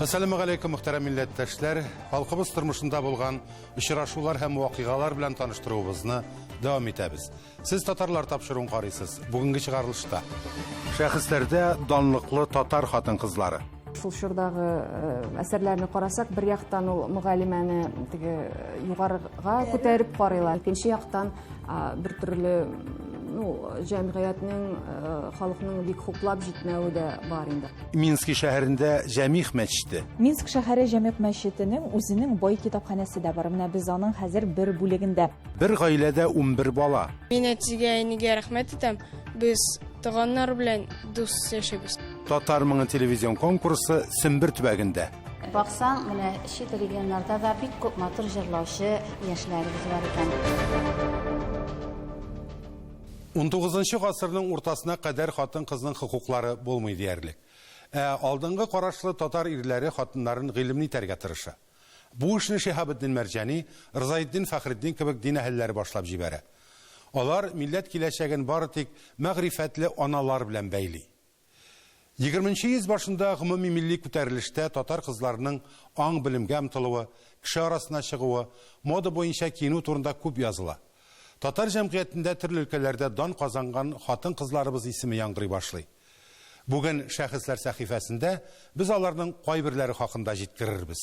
Әссәламегаләйкүм, мөхтәрәм милләттәшләр! Халкыбыз тормышында булган очрашулар һәм вакыйгалар белән таныштыруыбызны дәвам итәбез. Сез татарлар тапшыруын карыйсыз. Бүгенге чыгарылышта шәхесләрдә данлыклы татар хатын-кызлары. Шул чордагы э, әсәрләрне карасак, бер яктан ул мөгаллимәне теге югарыга күтәреп карыйлар, икенче яктан бер төрле ну, җәмгыятьнең, э, халыкның бик хуплап җитмәве дә бар инде. Мински шәһәрендә Җәмигъ мәчете. Минск шәһәре Җәмигъ мәчетенең үзенең бай китапханәсе дә бар. Менә без аның хәзер бер бүлегендә. Бер гаиләдә 11 бала. Мин әтигә, әнигә рәхмәт итәм. Без туганнар белән дус яшибез. Татар моңы телевизион конкурсы Сембер төбәгендә. Баксаң, менә чит регионнарда да бик күп матур җырлаучы яшьләребез бар икән. Унтугызынчы гасырның уртасына кадәр хатын-кызның хокуклары булмый диярлек. Ә алдынгы карашлы татар ирләре хатыннарын гыйлемле итәргә тырыша. Бу эшне Шиһабетдин Мәрҗани, Рзаетдин Фәхретдин кебек дин әһелләре башлап җибәрә. Алар милләт киләчәген бары тик мәгърифәтле аналар белән бәйли. Егерменче йөз башында гомуми милли күтәрелештә татар кызларының аң-белемгә омтылуы, кеше арасына чыгуы, мода буенча киенү турында күп языла. Татар җәмгыятендә төрле өлкәләрдә дан казанган хатын-кызларыбыз исеме яңгырый башлый. Бүген Шәхесләр сәхифәсендә без аларның кайберләре хакында җиткерербез.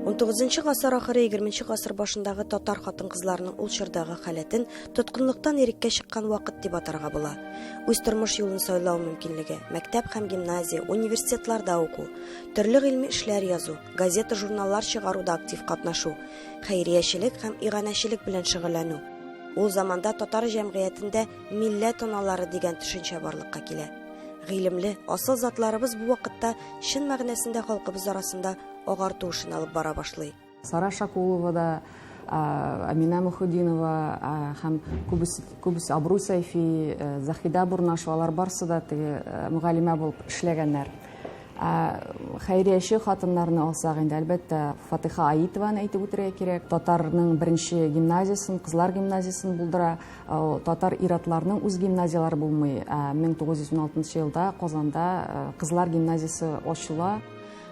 Унтугызынчы гасыр ахыры егерменче гасыр башындагы татар хатын-кызларының ул чордагы халәтен тоткынлыктан иреккә чыккан вакыт дип атарга була. Үз тормыш юлын сайлау мөмкинлеге, мәктәп һәм гимназия, университетларда уку, төрле гыйльми эшләр язу, газета-журналлар чыгаруда актив катнашу, хәйриячелек һәм иганәчелек белән шөгыльләнү. Ул заманда татар җәмгыятендә милләт аналары дигән төшенчә барлыкка килә. Гыйлемле, асыл затларыбыз бу вакытта чын мәгънәсендә халкыбыз арасында агарту эшен алып бара башлый. Сара Шакулова да, Амина Мөхетдинова һәм күбесе, күбесе Абруй Сәйфи, Заһидә Бурнашева, алар барысы да теге мөгаллимә булып эшләгәннәр. Ә хәйрияче хатыннарны алсак инде, әлбәттә, Фатыйха Аитованы әйтеп үтәргә кирәк. Татарның беренче гимназиясен, кызлар гимназиясен булдыра. Татар ир-атларның үз гимназияләре булмый. Ә 1916 елда Казанда кызлар гимназиясе ачыла.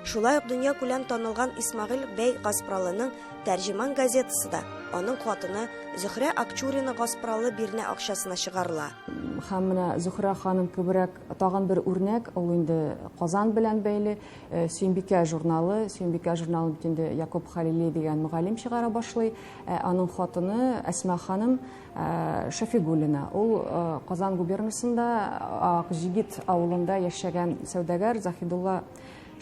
Шулай ук дөньякүләм танылган Исмәгыйль бәй Гаспралының Тәрҗеман газетасы да аның хатыны Зөһрә Акчурина Гаспралы бирнә акчасына чыгарыла. Һәм менә Зөһрә ханым кеберәк Тагын бер үрнәк, ул инде Казан белән бәйле, э, Сөембикә журналы. Сөембикә журналын бит инде Якуб Халили дигән мөгаллим чыгара башлый. Ә аның хатыны Әсма ханым э, Шәфигуллина. Ул э, Казан губернасында Акҗигит авылында яшәгән сәүдәгәр Заһидулла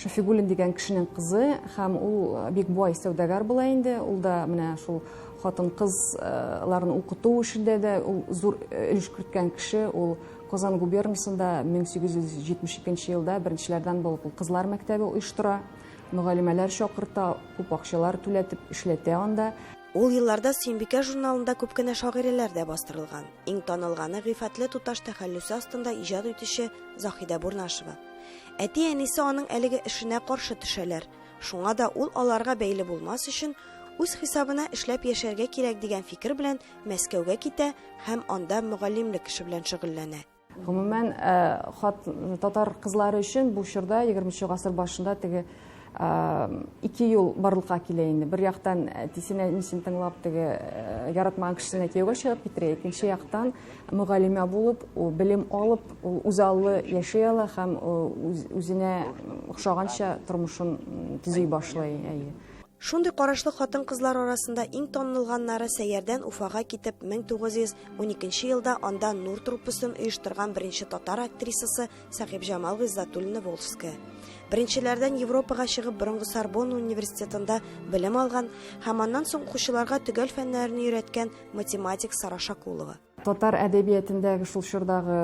Шәфигуллин дигән кешенең кызы һәм ул бик бай сәүдәгәр була инде. Ул да менә шул хатын-кызларны укыту эшендә дә ул зур өлеш керткән кеше. Ул Казан губернасында 1872 елда беренчеләрдән булып ул кызлар мәктәбе оештыра, мөгаллимәләр чакырта, күп акчалар түләтеп эшләтә анда. Ул елларда Сөембикә журналында күп кенә шагыйрәләр дә бастырылган. Иң танылганы Гыйффәтле туташ тәхәллүсе астында иҗат итүче Заһидә Бурнашева. Әти-әнисе аның әлеге эшенә каршы төшәләр. Шуңа да ул аларга бәйле булмас өчен, үз хисабына эшләп яшәргә кирәк дигән фикер белән Мәскәүгә китә һәм анда мөгаллимлек эше белән шөгыльләнә. Гомумән, хат татар кызлары өчен бу чорда, егерменче гасыр башында теге ике юл барлыкка килә инде. Бер яктан әтисен, әнисен тыңлап, теге яратмаган кешесенә кияүгә чыгып китерә, икенче яктан мөгаллимә булып, ул белем алып, ул үзаллы яши ала һәм үзенә охшаганча тормышын төзи башлый. Әйе. Шундый карашлы хатын-кызлар арасында иң танылганнары Сәйярдән Уфага китеп, 1912 елда анда Нур труппасын оештырган беренче татар актрисасы Сәхибҗамал Гыйззәтуллина-Волжская. Беренчеләрдән Европага чыгып борынгы Сорбонна университетында белем алган һәм аннан соң укучыларга төгәл фәннәрне өйрәткән математик Сара Шакулова. Татар әдәбиятендәге шул чордагы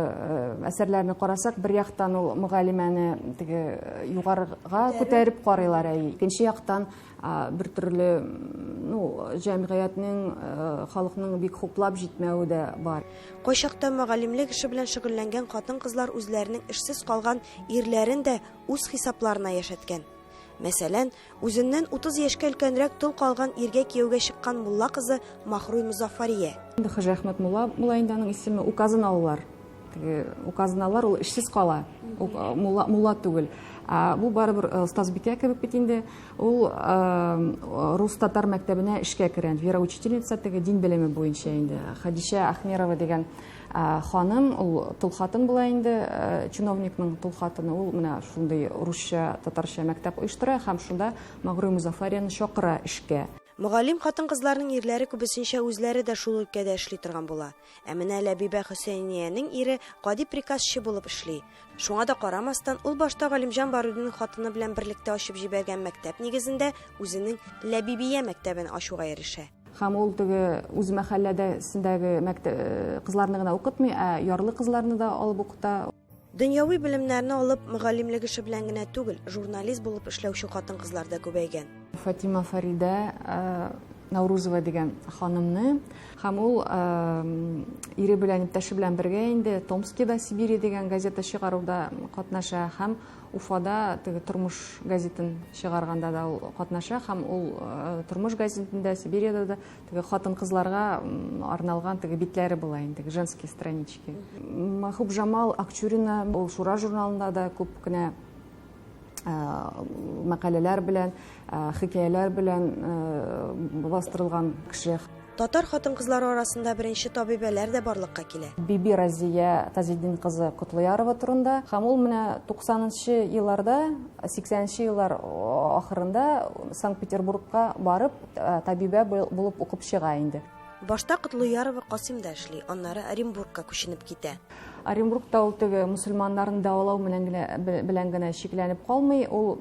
әсәрләрне карасак, бер яктан ул мөгаллимәне теге югарыга күтәреп карыйлар, ә икенче яктан бер төрле, ну, җәмгыятьнең, халыкның бик хуплап җитмәве дә бар. Кайчакта мөгаллимлек эше белән шөгыльләнгән хатын-кызлар үзләренең эшсез калган ирләрен дә үз хисапларына яшәткән. Мәсәлән, үзеннән 30 яшькә өлкәнрәк тол калган иргә кияүгә чыккан мулла кызы Маһруй Мозаффария. Инде Хаҗи Әхмәт мулла була инде аның исеме, указын алалар. Теге указын алалар, ул эшсез кала. Мулла, мулла түгел. Ә бу барыбер остазбикә кебек бит инде. Ул рус-татар мәктәбенә эшкә керә. Вероучительница теге дин белеме буенча инде. Хадичә Ахмерова дигән ханым, ул тол хатын була инде, чиновникның тол хатыны, ул менә шундый русча, татарча мәктәп оештыра һәм шунда Магруй Музафарияны чакыра эшкә. Мөгаллим хатын-кызларның ирләре күбесенчә үзләре дә шул өлкәдә эшли торган була. Ә менә Ләбибә Хөсәйниянең ире гади приказчы булып эшли. Шуңа да карамастан, ул башта Галимҗан Барудинның хатыны белән берлектә ачып җибәргән мәктәп нигезендә үзенең Ләбибия мәктәбен ачуга ирешә. Һәм ул теге үз мәхәлләдәсендәге кызларны гына укытмый, ә ярлы кызларны да алып укыта. Дөньяви белемнәрне алып, мөгаллимлек эше белән генә түгел, журналист булып эшләүче хатын-кызлар да күбәйгән. Фатима Фәридә Наурузова дигән ханымны, һәм ул ире белән, иптәше белән бергә инде Томскида Сибири дигән газета чыгаруда катнаша һәм Уфада теге Тормыш газетын чыгарганда да ул катнаша һәм ул Тормыш газетында, Сибириядә дә теге хатын-кызларга арналган теге битләре була инде, женские странички. Махубжамал Акчурина ул Шура журналында да күп кенә мәкаләләр белән, хикәяләр белән бастырылган кеше. Татар хатын-кызлары арасында беренче табибәләр дә барлыкка килә. Биби Разия Тазетдин кызы Котлыярова турында. Һәм ул менә туксанынчы елларда, сиксәненче еллар ахырында Санкт-Петербургка барып, табибә булып укып чыга инде. Башта Котлыярова Касыймда эшли, аннары Оренбургка күченеп китә. Оренбургта ул теге мөселманнарны дәвалау белән генә чикләнеп калмый, ул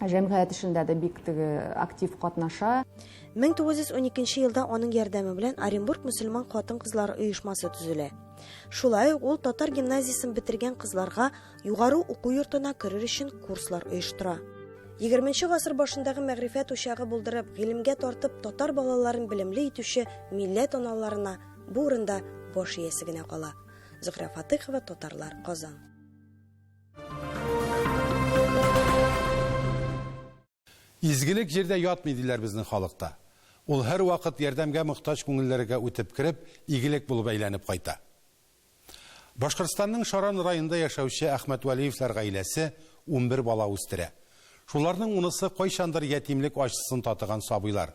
җәмгыять эшендә дә бик теге актив катнаша. 1912 елда аның ярдәме белән Оренбург мөселман хатын-кызлары оешмасы төзелә. Шулай ук ул татар гимназиясен бетергән кызларга югары уку йортына керер өчен курслар оештыра. Егерменче гасыр башындагы мәгърифәт учагы булдырып, гыйлемгә тартып, татар балаларын белемле итүче милләт аналарына бу урында баш иясе генә кала. Зөһрә Фатыйхова, Татарлар, Казан. Изгелек җирдә ятмый, диләр безнең халыкта. Ул һәрвакыт ярдәмгә мохтаҗ күңелләргә үтеп кереп, игелек булып әйләнеп кайта. Башкортстанның Шаран районында яшәүче Әхмәтвәлиевләр гаиләсе 11 бала үстерә. Шуларның унысы кайчандыр ятимлек ачысын татыган сабыйлар.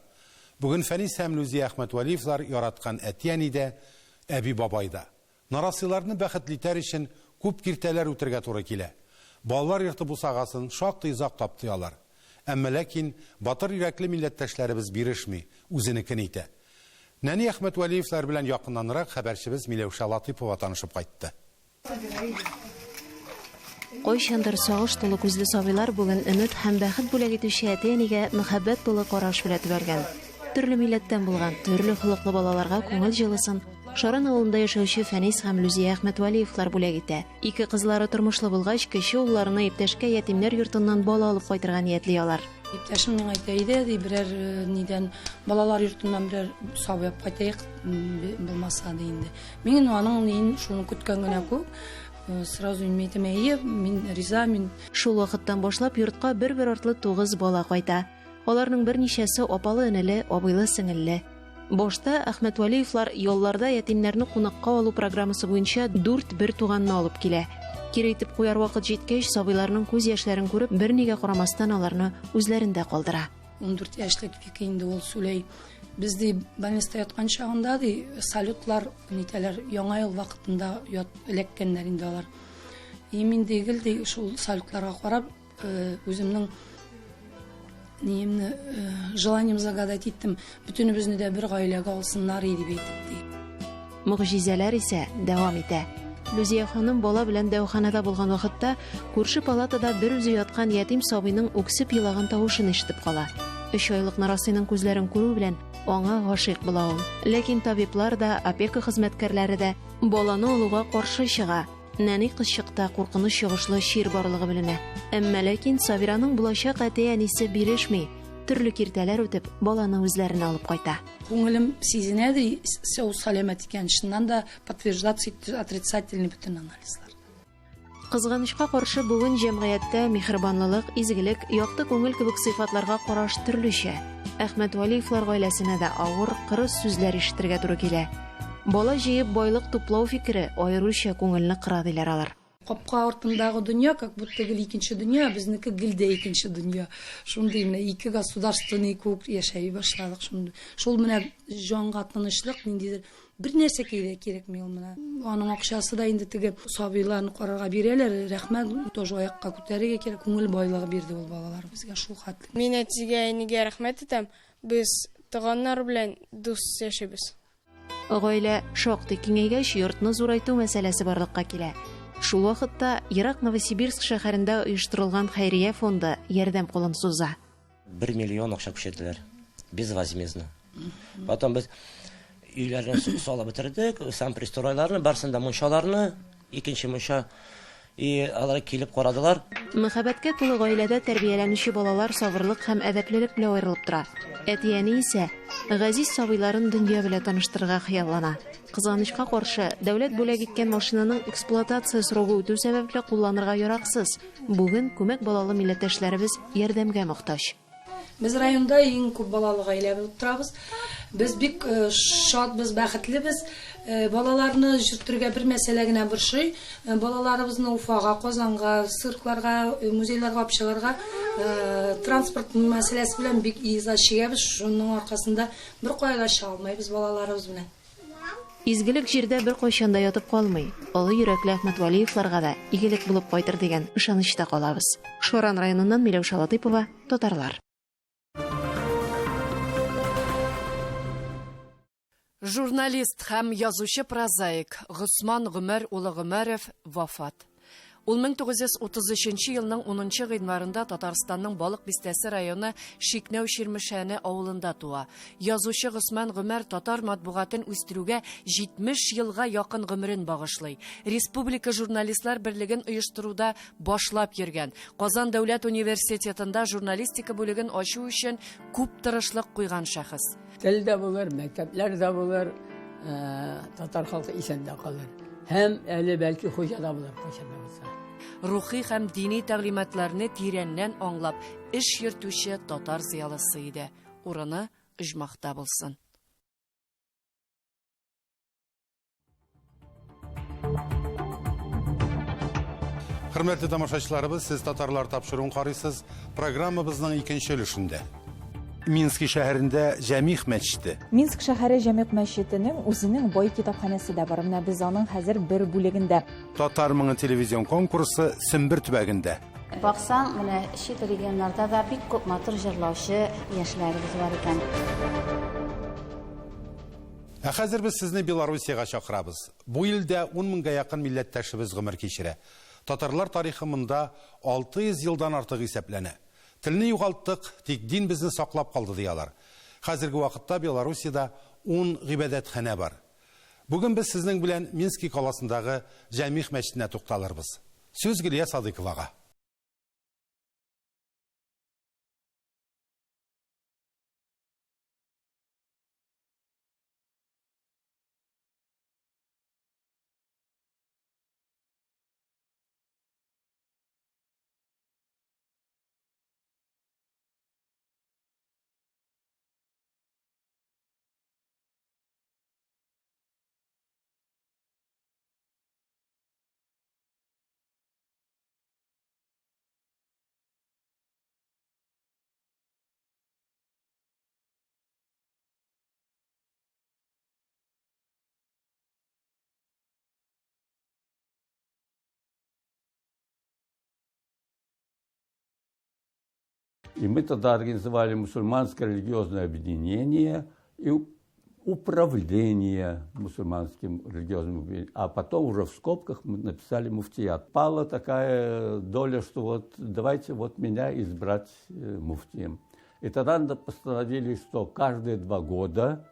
Бүген Фәнис һәм Лүзия Әхмәтвәлиевлар яраткан әти-әни дә, әби-бабай да. Нарасыйларны бәхетле итәр өчен күп киртәләр үтергә туры килә. Балалар йорты бусагасын шактый озак таптый алар. Әмма ләкин батыр йөрәкле милләттәшләребез бирешми, үзенекен итә. Нәни Әхмәтвәлиевләр белән якыннанрак хәбәрчебез Миләүшә Латыйпова танышып кайтты. Кайчандыр сагыш тулы күзле сабыйлар бүген өмет һәм бәхет бүләк итүче әти-әнигә мәхәббәт тулы караш белән төбәлгән. Төрле милләттән булган, төрле холыклы балаларга күңел җылысын Шаран авылында яшәүче Фәнис һәм Лүзия Әхмәтвәлиевлар бүләк итә. Ике кызлары тормышлы булгач, кече улларына иптәшкә ятимнәр йортыннан бала алып кайтырга ниятли алар. Иптәшем миңа әйтә иде, ди, берәр нидән, балалар йортыннан берәр сабый алып кайтайык, булмаса, ди инде. Мин инде аның ниен шуны көткән генә күк, сразу мин әйтәм, әйе, мин риза, мин. Шул вакыттан башлап йортка бер-бер артлы 9 бала кайта. Аларның берничәсе апалы-энеле, абыйлы-сеңелле. Башта Әхмәтвәлиевлар ялларда ятимнәрне кунакка алу программасы буенча 4 бер туганны алып килә. Кире итеп куяр вакыт җиткәч, сабыйларның күз яшьләрен күреп, бернигә карамастан аларны үзләрендә калдыра. 14 яшьлек Вика инде ул сүләй. Без ди больниста яткан чагында ди салютлар нитәләр, яңа ел вакытында эләккәннәр инде алар. И мин ди гел ди шул салютларга карап, үземнең ниемне, желанием загадать иттем. Бөтенебезне дә бер гаиләгә алсыннар иде дип әйтеп ди. Могҗизәләр исә дәвам итә. Лүзия ханым бала белән дәваханада булган вакытта күрше палатада бер үзе яткан ятим сабыйның үксеп елаган тавышын ишетеп кала. 3 айлык нарасыйның күзләрен күрү белән Аңа гашыйк була ул. Ләкин табиблар да, опека хезмәткәрләре дә баланы алуга каршы чыга. Нәни кызчыкта куркыныч йогышлы чир барлыгы беленә. Әмма ләкин Сабираның булачак әти-әнисе бирешми, төрле киртәләр үтеп, баланы үзләренә алып кайта. Күңелем сизенә ди, сау сәламәт икән. Чыннан да подтверждаться итте отрицательный бөтен анализлар. Кызганычка каршы, бүген җәмгыятьтә миһербанлылык, изгелек, якты күңел кебек сыйфатларга караш төрлечә. Әхмәтвәлиевлар гаиләсенә дә авыр, кырыс сүзләр ишетергә туры килә. Бала җыеп байлык туплау фикере аеруча күңелне кыра, диләр алар. Капка артындагы дөнья как будто гел икенче дөнья, ә безнеке гел дә икенче дөнья. Шундый менә ике государственный күк яшәй башладык. Шундый. Шул менә җанга тынычлык, ниндидер бер нәрсәкәй дә кирәкми ул менә. Аның акчасы да инде теге сабыйларны карарга бирәләр, рәхмәт, тоже аякка күтәрергә кирәк. Күңел байлыгы бирде ул балалар безгә шул хәтле. Мин әтигә, әнигә рәхмәт итәм. Без туганнар белән дус яшибез. Гаилә шактый киңәйгәч, йортны зурайту мәсьәләсе барлыкка килә. Шул вакытта ерак Новосибирск шәһәрендә оештырылган хәйрия фонды ярдәм кулын суза. Бер миллион акча күчерделәр. Безвозмездно. Потом без өйләрне салып бетердек, сам пристройларны, барсын да мунчаларны, икенче мунча. И алар килеп карадылар. Мәхәббәткә тулы гаиләдә тәрбияләнүче балалар сабырлык һәм әдәплелек белән аерылып тора. Әти-әни исә газиз сабыйларын дөнья белән таныштырырга хыяллана. Кызганычка каршы, дәүләт бүләк иткән машинаның эксплуатация срогы үтү сәбәпле кулланырга яраксыз. Бүген күмәк балалы милләттәшләребез ярдәмгә мохтаҗ. Без районда иң күп балалы гаилә булып торабыз. Без бик э, шатбыз, бәхетлебез. Э, балаларны йөртергә бер мәсьәлә генә борчый. Э, балаларыбызны Уфага, Казанга, циркларга, музейларга алып чыгарга транспорт мәсьәләсе белән бик иза чигәбез. Шуның аркасында беркая да чыга алмыйбыз балаларыбыз белән. Изгелек җирдә беркайчан да ятып калмый. Олы йөрәкле Әхмәтвәлиевларга да игелек булып кайтыр дигән ышанычта калабыз. Шаран районыннан Миләүшә Латыйпова, Татарлар. Журналист һәм язучы-прозаик Госман Гомәр улы Гомәров вафат. Ул 1933 елның 10 нчы гыйнварында Татарстанның Балык Бистәсе районы Шикнәү Чирмешәне авылында туа. Язучы Госман Гомәр татар матбугатын үстерүгә 70 елга якын гомерен багышлый. Республика журналистлар берлеген оештыруда башлап йөргән. Казан дәүләт университетында журналистика бүлеген ачу өчен күп тырышлык куйган шәхес. Тел дә булыр, мәктәпләр дә булыр, э, татар халкы исән дә калыр. Һәм әле бәлки хуҗа да булыр кайчан да булса. Рухи һәм дини тәгълиматларны тирәннән аңлап эш йөртүче татар зыялысы иде. Урыны оҗмахта булсын. Хөрмәтле тамашачыларыбыз, сез татарлар тапшыруын карыйсыз. Программабызның икенче өлешендә. Мински шәһәрендә Җәмих мәчете. Минск шәһәре Җәмигъ мәчетенең үзенең бай китапханәсе дә бар. Менә без аның хәзер бер бүлегендә. Татар моңы телевизион конкурсы Сембер төбәгендә. Баксаң, менә чит регионнарда да бик күп матур җырлаучы яшьләребез бар икән. Ә хәзер без сезне Белоруссиягә чакырабыз. Бу илдә ун меңгә якын милләттәшебез гомер кичерә. Татарлар тарихы монда 600 елдан артык исәпләнә. Телне югалттык, тик дин безне саклап калды, ди алар. Хәзерге вакытта Белоруссиядә ун гыйбадәтханә бар. Бүген без сезнең белән Мински каласындагы Җәмигъ мәчетенә тукталырбыз. Сүз Гөлия Садыйковага. И мы тогда организовали мусульманское религиозное объединение и управление мусульманским религиозным объединением. А потом уже в скобках мы написали муфтият. Пала такая доля, что вот давайте вот меня избрать э, муфтием. И тогда постановили, что каждые 2 года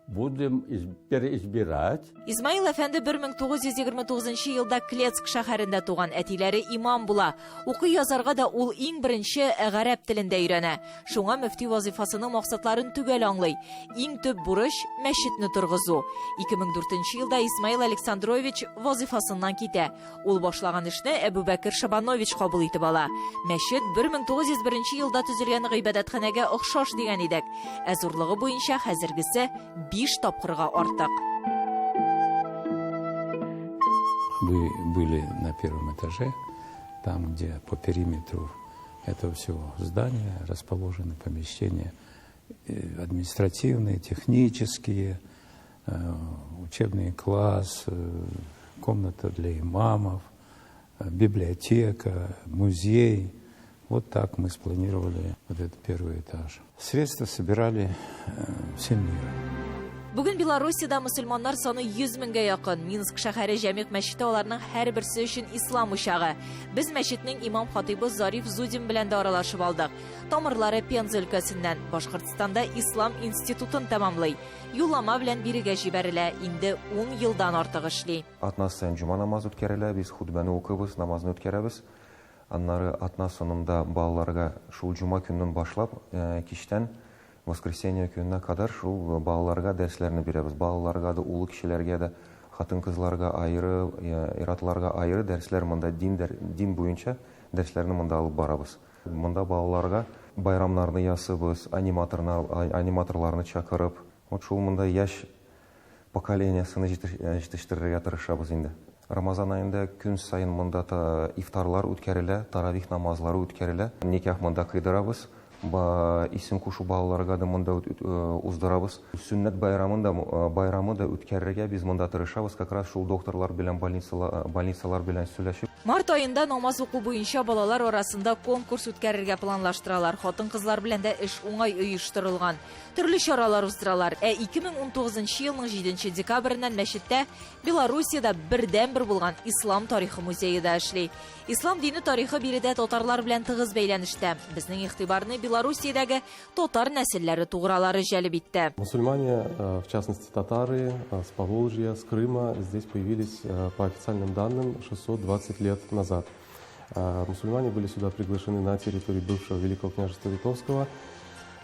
будем переизбирать. Измаил әфәнде 1929 елда Клецк шәһәрендә туган, әтиләре имам була. Укый язарга да ул иң беренче гарәп телендә өйрәнә. Шуңа мөфти вазифасының максатларын төгәл аңлый. Иң төп бурыч мәчетне торгызу. 2004 елда Исмаил Александрович вазифасыннан китә. Ул башлаган эшне Әбүбәкер Шабанович кабул итеп ала. Мәчет 1901 елда төзелгән гыйбадәтханәгә охшаш дигән идек. Ә зурлыгы буенча хәзергесе 5 тапкырга артык. Вы были на первом этаже, там, где по периметру этого всего здания расположены помещения административные, технические, учебный класс, комната для имамов, библиотека, музей. Вот так мы спланировали вот этот первый этаж. Средства собирали всем миром. Бүген Белоруссиядә мөселманнар саны 100 меңгә якын. Минск шәһәре Җәмигъ мәчете аларның һәрберсе өчен ислам учагы. Без мәчетнең имам хатыйбы Зариф Зудин белән дә аралашып алдык. Тамырлары Пенза өлкәсеннән, Башкортстанда Ислам институтын тәмамлый. Юллама белән бирегә җибәрелә, инде 10 елдан артык эшли. Атна саен җома намазы үткәрелә, без хутбәне укыбыз, намазны үткәрәбез. Аннары атна соңында балаларга шул җома көннән башлап, кичтән воскресенье көненә кадәр шул балаларга дәресләрне бирәбез. Балаларга да, улы кешеләргә дә, хатын-кызларга аеры, ир-атларга аеры дәресләр монда дин буенча дәресләрне монда алып барабыз. Монда балаларга байрамнарны ясыйбыз, аниматорларны чакырып, вот шул монда яшь поколениясен җитештерергә тырышабыз инде. Рамазан аенда көн саен монда ифтарлар үткәрелә, таравих намазлары үткәрелә. Никах монда кыйдырабыз. Исем кушу балаларга да монда уздырабыз. Сөннәт байрамы да үткәрергә без монда тырышабыз, как раз шул докторлар белән, больницалар белән сөйләшеп. Март аенда намаз уку буенча балалар арасында конкурс үткәрергә планлаштыралар. Хатын-кызлар белән дә эш уңай оештырылган. Төрле чаралар уздыралар. Ә 2019 елның 7 декабреннән мәчеттә Белоруссиядә бердәнбер булган Ислам тарихы музее да эшли. Ислам дине тарихы биредә татарлар белән тыгыз бәйләнештә. Безнең игътибарны Белоруссиядәге татар нәселләре тугралары җәлеп итте. Мусульмане, в частности татары, с Поволжья, с Крыма, здесь появились по официальным данным 620 лет назад. Мусульмане были сюда приглашены на территорию бывшего Великого княжества Литовского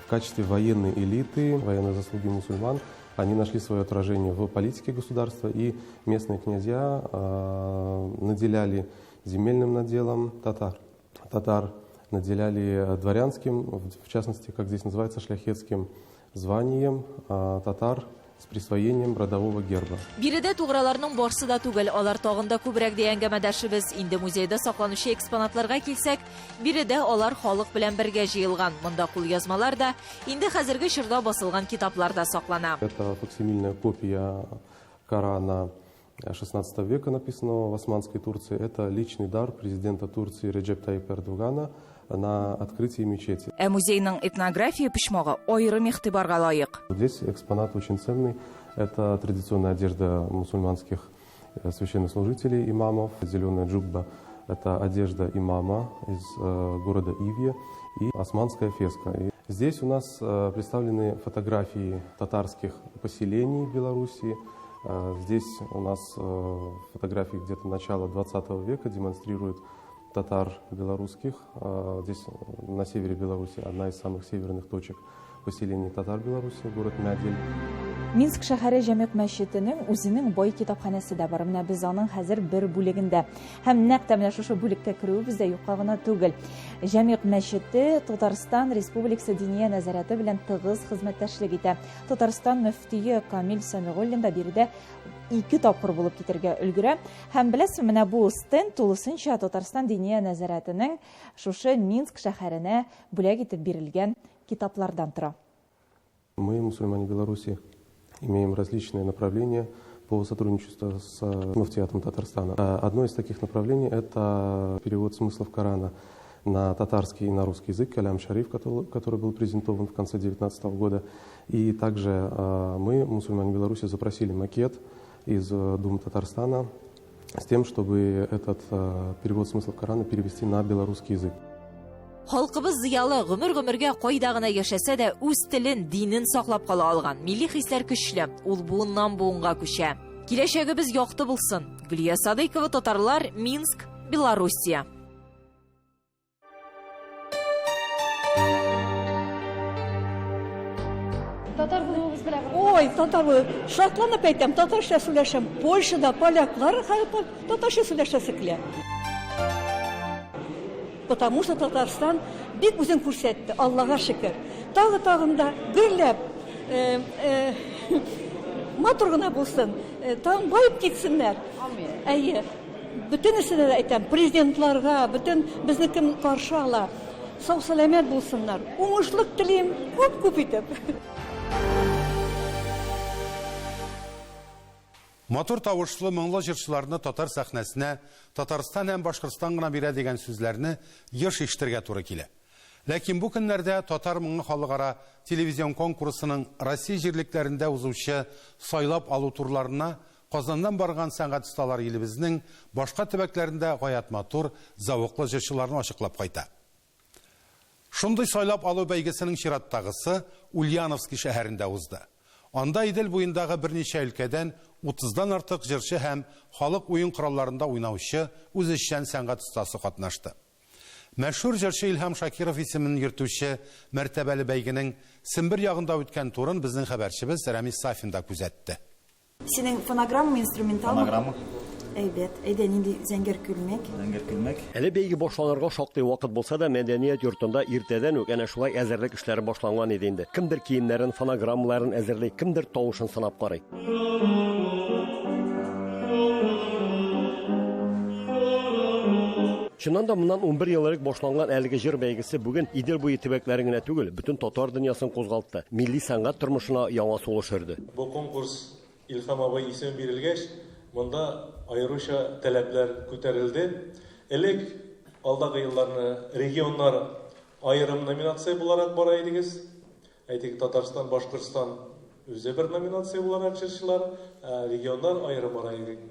в качестве военной элиты, военные заслуги мусульман. Они нашли свое отражение в политике государства, и местные князья наделяли земельным наделом татар наделяли дворянским, в частности, как здесь называется, шляхетским званием татар с присвоением родового герба. Биредә туграларның барсы да түгел, алар тагын да күбрәк ди әңгәмәдәшебез. Инде музейда сакланучы экспонатларга килсәк, биредә алар халык белән бергә җыелган. Монда кулъязмалар да, инде хәзерге чорда басылган китаплар да саклана. Это факсимильная копия Корана 16 века, написанного в Османской Турции. Это личный дар президента Турции Реджеп Тайипа Эрдогана на открытии мечети. Ә музейның этнография почмагы аерым игътибарга лаек. Здесь экспонат очень ценный. Это традиционная одежда мусульманских священнослужителей, имамов. Зеленая джубба — это одежда имама из города Ивье, и османская феска. И здесь у нас представлены фотографии татарских поселений в Белоруссии. Здесь у нас фотографии где-то начала 20 века демонстрируют татар белорусских. Здесь на севере Беларуси одна из самых северных точек поселения татар Беларуси, город Мядель. Минск шәһәре Җәмигъ мәчетенең үзенең бай китапханәсе дә бар. Менә без аның хәзер бер бүлегендә. Һәм нәкъ тә менә шушы бүлеккә керүебез дә юкка гына түгел. Җәмигъ мәчете Татарстан Республикасы Диния нәзарәте белән тыгыз хезмәттәшлек итә. Татарстан мөфтие Камил Сәмигуллин да биредә 2 тапкыр булып китергә өлгерә. Һәм беләсезме, менә бу стенд тулысынча Татарстан Диния нәзарәтенең шушы Минск шәһәренә бүләк итеп бирелгән китаплардан тора. Мы, мусульмане Беларуси, имеем различные направления по сотрудничеству с муфтиятом Татарстана. Одно из таких направлений — это перевод смыслов Корана на татарский и на русский язык, Калям Шариф, который был презентован в конце девятнадцатого года. И также мы, мусульмане Беларуси, запросили макет из Думы Татарстана с тем, чтобы этот перевод смыслов Корана перевести на белорусский язык. Халкыбыз зыялы, гомер-гомергә кайда гына яшәсә дә, үз телен, динен саклап кала алган. Милли хисләр көчле, ул буыннан-буынга күчә. Киләчәгебез якты булсын. Гөлия Садыйкова, Татарлар, Минск, Белоруссия. Татар булуыбыз белән Ой, татар булып, шатланып әйтәм, татарча сөйләшәм. Польшада поляклар хәтта татарча сөйләшәсе килә. Потому что Татарстан бик үзен күрсәтте, Аллага шөкер. Тагы тагын да гөрләп, э, э, матур гына булсын, э, тагын баеп китсеннәр. Амин. Әйе. Бөтенесенә дә әйтәм, президентларга, бөтен безне кем каршы ала, сау-сәламәт булсыннар. Уңышлык телим, күп-күп итеп. Матур тавышлы, моңлы җырчыларны татар сәхнәсенә Татарстан һәм Башкортстан гына бирә дигән сүзләрне еш ишетергә туры килә. Ләкин бу көннәрдә Татар моңы халыкара телевизион конкурсының Россия җирлекләрендә узучы сайлап алу турларына Казаннан барган сәнгать осталары илебезнең башка төбәкләрендә гаять матур, зәвыклы җырчыларны ачыклап кайта. Шундый сайлап алу бәйгесенең чираттагысы Ульяновски шәһәрендә узды. Анда Идел буендагы берничә өлкәдән утыздан артык җырчы һәм халык уен коралларында уйнаучы үзешчән сәнгать остасы катнашты. Мәшһүр җырчы Илһам Шакиров исемен йөртүче мәртәбәле бәйгенең Сембер ягында үткән турын безнең хәбәрчебез Рәмис Сафин да күзәтте. Синең фонограммамы, инструменталмы? Фонограмма. Әйбәт. Әйдә, нинди зәңгәр күлмәк? Зәңгәр күлмәк. Әле бәйге башланырга шактый вакыт булса да, мәдәният йортында иртәдән үк әнә шулай әзерлек эшләре башланган иде инде. Кемдер киемнәрен, фонограммаларын әзерли, кемдер тавышын сынап карый. Чыннан да, моннан 11 ел элек башланган әлеге җыр бәйгесе бүген Идел буе төбәкләрен генә түгел, бөтен татар дөньясын кузгалтты, милли сәнгать тормышына яңа сулыш өрде. Бу конкурс Илһам абый исеме бирелгәч, монда аеруча таләпләр күтәрелде. Элек, алдагы елларны регионнар аерым номинация буларак бара идегез. Әйтик, Татарстан, Башкортстан үзе бер номинация буларак җырчылар, ә регионнар аерым бара идек.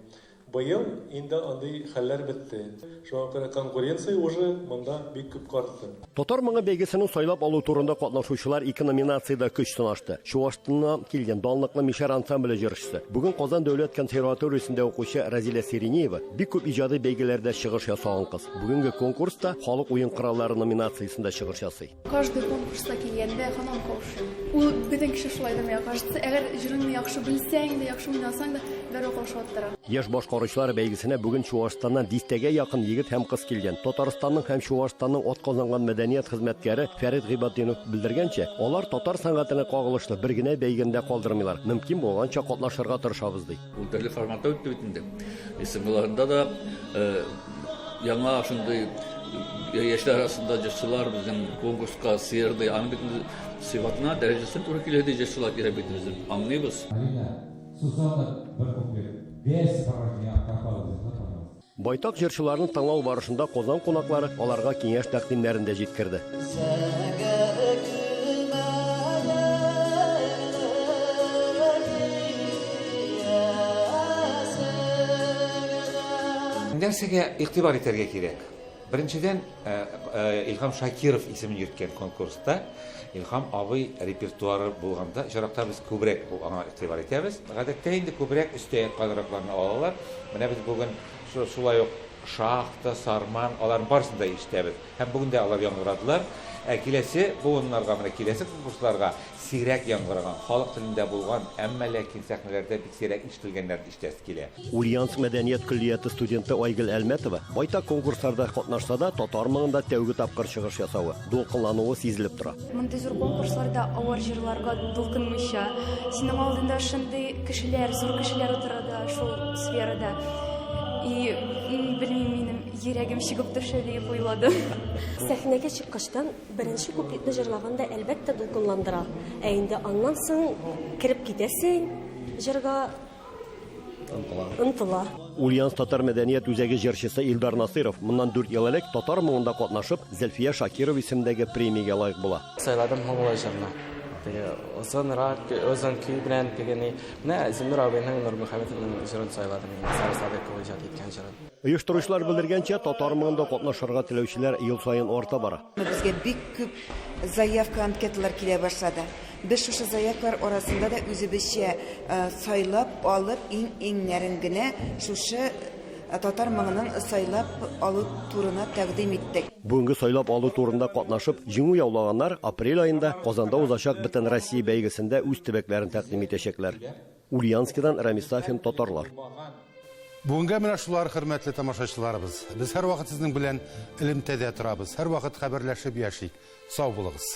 Быел инде андый хәлләр бетте. Шуңа күрә конкуренция уже монда бик күпкә артты. Татар моңы бәйгесенең сайлап алу турында катнашучылар ике номинациядә көч сынашты. Чуашстаннан килгән данлыклы Мишәр ансамбле җырчысы, бүген Казан дәүләт консерваториясендә укучы Разилә Серенеева бик күп иҗади бәйгеләрдә чыгыш ясаган кыз. Бүгенге конкурста халык уен кораллары номинациясендә чыгыш ясый. Каждый конкурска килгәндә һаман каушыйм. Ул бөтен кеше шулайдыр, миңа кажется. Әгәр җырыңны яхшы белсәң дә, яхшы уйнасаң да, дәррәү каушаттыра. Яшь башкаручылар бәйгесенә бүген Чуашстаннан дистәгә якын егет һәм кыз килгән. Татарстанның һәм Чуашстанның атказанган мәдәният хезмәткәре Фәрит Гыйбатдинов белдергәнчә, алар татар сәнгатенә кагылышлы бер генә бәйгене дә калдырмыйлар, мөмкин булганча катнашырга тырышабыз, ди. Ул төрле форматта үтте бит инде. СМЛарында да э, яңа шундый э, яшьләр арасында җырчылар безнең конкурска сыерды. Аның бит инде сыйфатына, дәрәҗәсенә туры килә ди җырчылар кирәк бит безнең. Аңлыйбыз. Алина, Сусана, бер куплет. Без сопровождение пропал, пожалуйста. Байтак җырчыларны тыңлау барышында Казан кунаклары аларга киңәш-тәкъдимнәрен дә җиткерде. Нәрсәгә игътибар итәргә кирәк? Беренчедән, Илһам Шакиров исемен йөрткән конкурста Илһам абый репертуары булганда очракта без күбрәк аңа игътибар итәбез. Гадәттә инде күбрәк өстә ятканракларны алалар. Менә без бүген шулай ук Шахта, Сарман, аларның барысын да ишетәбез. Һәм бүген дә алар яңгырадылар. Ә киләсе буыннарга, менә киләсе конкурсларга сирәк яңгыраган, халык телендә булган, әмма ләкин сәхнәләрдә бик сирәк ишетелгәннәрен ишетәсе килә. Ульяновск мәдәният көллияте студенты Айгөл Әлмәтова байтак конкурсларда катнашса да, татар моңында тәүге тапкыр чыгыш ясавы, дулкынлануы сизелеп тора. Мондый зур конкурсларда авыр җырларга дулкынмыйча, синең алдында шундый кешеләр, зур кешеләр утыра да шул сферада. И, белмим, минем йөрәгем чыгып төшә диеп уйладым. Сәхнәгә чыккачтан беренче куплетны җырлаганда, әлбәттә, дулкынландыра. Ә инде аннан соң кереп китәсең җырга. Ынтыла. Ынтыла. Ульяновск татар мәдәният үзәге җырчысы Илдар Насыйров моннан дүрт ел элек татар моңында катнашып, Зөлфия Шакирова исемендәге премиягә лаек була. Сайладым моңлы җырны. Теге озынрак, озын көй белән теге ни. Менә Зиннур абыйның Нурмөхәммәтовның җырын сайладым инде, Сара Садыйкова иҗат иткән җырын. Оештыручылар белдергәнчә, татар моңында катнашырга теләүчеләр ел саен арта бара. Безгә бик күп заявка, анкеталар килә башлады. Без шушы заявкалар арасында да үзебезчә сайлап алып, иң-иңнәрен генә шушы Татар моңының сайлап алу турына тәкъдим иттек. Бүгенге сайлап алу турында катнашып, җиңү яулаганнар апрель аенда Казанда узачак Бөтенроссия бәйгесендә үз төбәкләрен тәкъдим итәчәкләр. Ульяновскидан Рамис Сафин, Татарлар. Бүгенгә менә шулар, хөрмәтле тамашачыларыбыз. Без һәрвакыт сезнең белән элемтәдә торабыз, һәрвакыт хәбәрләшеп яшик. Сау булыгыз.